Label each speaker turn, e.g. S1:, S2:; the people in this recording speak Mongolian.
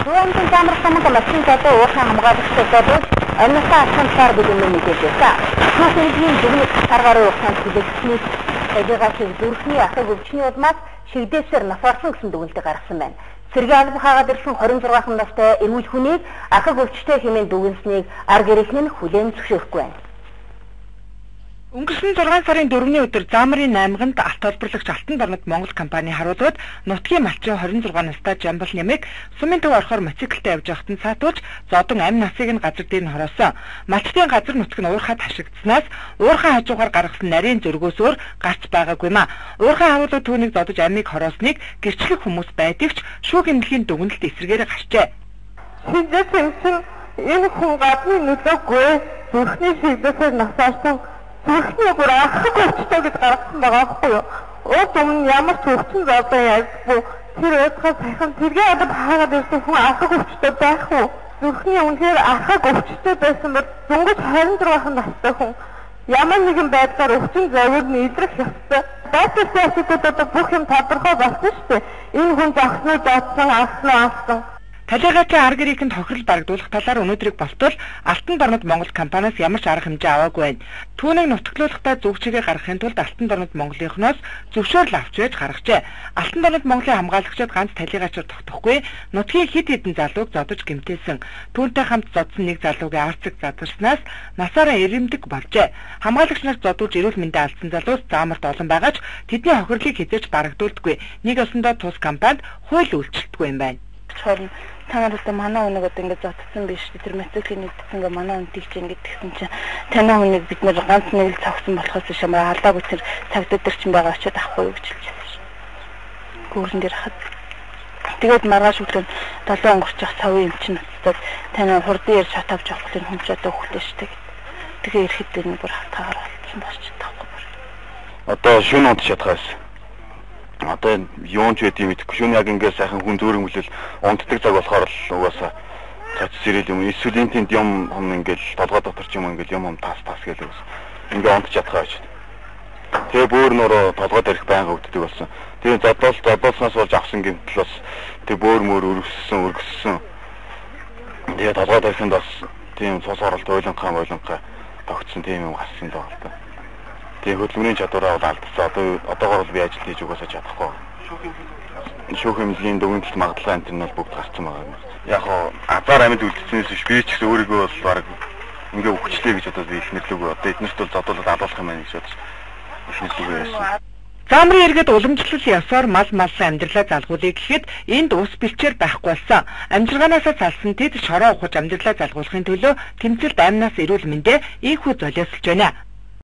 S1: Түүнтэй замрах хамаг машин зодоо уурхайн хамгаалагчтай зодуулж амнасаа алсан талаар бид өмнө мэдээлсэн. Шүүх эмнэлгийн дүгнэлт сар гаруй хугацаанд хүлээгдсэний табигаачийг зүрхний ахыг өвчний улмаас шигдээсээр нас барсан гэсэн дүгнэлтийг гаргасан байна. Цэргийн алба хаагаад ирсэн 26 настай эрүүл хүнийг ахыг өвчтэй хэмээн дүгнэснийг ар гэрийнхэн нь хүлээн зөвшөөрөхгүй байна.
S2: Өнгөрсөн 6 сарын 4-ний өдөр Заамрын 8-нд алт олборлагч Алтан Дорнод Монгол компани харуулгад нутгийн малчин 26 настай Жамбал Нямыг сумын төв орохоор мотоциклтэй явж байхад нь саатуулж зодон амь насыг нь газар дээр нь хороосон. Малчдын газар нутг нь уурхад хашигдсанаас уурхайн хажуугаар гаргасан нарийн зөргөөс өөр гарч байгаагүй маа. Уурхайн харуулгад түүнийг зодож амийг хороосныг гэрчлэх хүмүүс байдагч шүүх эмнэлгийн дүгнэлт эсрэгээр гарчээ.
S3: Шинжээс юм чинь энэ хүн гадны нөлөөгүй зүрхний шигдээсээр нас барсан. Зүрхний бүр ахыг өвчтэй гэж гаргасан байгаа байхгүй юу? Урд өмнө ямар ч өвчин зовлон ярьдаггүй. Тэр уйтгай сайхан тэргээ алба хаагаад ирсэн хүн ахыг өвчтэй байх уу? Зүрхний үнэхээр ахыг өвчтэй байсан бол дөнгөж 26 настай хүн ямар нэгэн байдлаар өвчин зовиор нь илрэх ёстой. Дайсалтай асуудал одоо бүх юм тодорхой болсон шүү дээ. Энэ хүн зогсноо зодсон, алсан уу алсан.
S2: Талигаачийн ар гэрийнхэнд хохирол барагдуулах талаар өнөөдрийг болтол Алтан Дорнод Монгол компаниас ямар ч арга хэмжээ аваагүй байна. Түүнийг нутагтлуулахдаа зөв чигээ гаргахын тулд Алтан Дорнод Монголынхноос зөвшөөрөл авч байж гаргажээ. Алтан Дорнод Монголын хамгаалагчид ганц талигаачаар тогтохгүй нутгийн хэд хэдэн залууг зодож гэмтээсэн. Түүнтэй хамт зодсон нэг залуугийн арцэг задарснаас насаараа ирэмдэг болжээ. Хамгаалагч нарт зодуулж эрүүл мэндээ алдсан залуус заамарт олон байгаа ч тэдний хохирлыг хэзээ ч барагдуулдаггүй. Нэг ёсондоо тус компанид хууль үйлчлэлтгүй юм байна.
S4: Та нар одоо манай хүнийг одоо ингэж зодсон биш үү? Тэр мотоциклийг нэгдсэн ингээ манай хүн тийч ингэж тэгсэн чинь таны хүнийг бид нэр ганц нэг л цогсон болохоос биш ямар алдаагүй тэр цагдаа дээр чинь байгаа очиод авахгүй юу гэж хэлж байсан. Гүүрэн дээр хахад. Тэгээд маргааш өглөө 7 өнгөрч явах цавын юм чинь уцтаад таны хурдан яр шат авч явах энэ хүн ч одоо өглөө шүү дээ. Тэгээ ирэхэд тэр нэг бүр хатгаар болцсон болж чадахгүй бүр.
S5: Одоо шөнө унтж чадхаа байсан. Одоо юун ч байд юм мэдэхгүй. Шөнө яг ингээд сайхан хүн зөөрөнгөлөл унтдаг цаг болохоор л угаасаа цац сэрэл юм. Эсвэл энэ тэнд юм хом ингээд толгой дотор ч юм ингээд юм хом тас тас гэлээ бас. Ингээд унтж чадхаа байж. Тэгээ бөөр нөрөө толгой дээрх байнга өвддөг болсон. Тэгээ зодолснаас болж авсан гэмтэл бас тэг бөөр мөр өргөссөн. Тэгээ толгой дээрхэнд бас тийм цус оролт ойлонхаа тогтсон тийм юм гарсан л байгаа л та. Тэгээ хөдөлмөрийн чадвараа бол алдсан. Одоогоор бол би ажил хийж угаасаа чадахгүй. Шүүх эмнэлгийн дүгнэлт магадлал энэ нь бол бүгд гарсан байгаа юм. Яг хоо азар амьд үлдсэнээс биш би ч гэсэн өөрийгөө бол баг ингээ өвчлээ гэж бодоод би ихнэрлүүгүй. Одоо эднэрт бол зодуулаад алуулах юм байна гэж бодож ихнэрлүүгүй байсан.
S2: Заамрын иргэд уламжлал ёсоор мал малсан амьдралаа залгуулъя гэхэд энд ус бэлчээр байхгүй болсон. Амжирганаасаа салсан тэд шороо ухаж амьдралаа залгуулахын төлөө тэмцэлд амнаас эрүүл мэндээ ийхүү золиослж байна.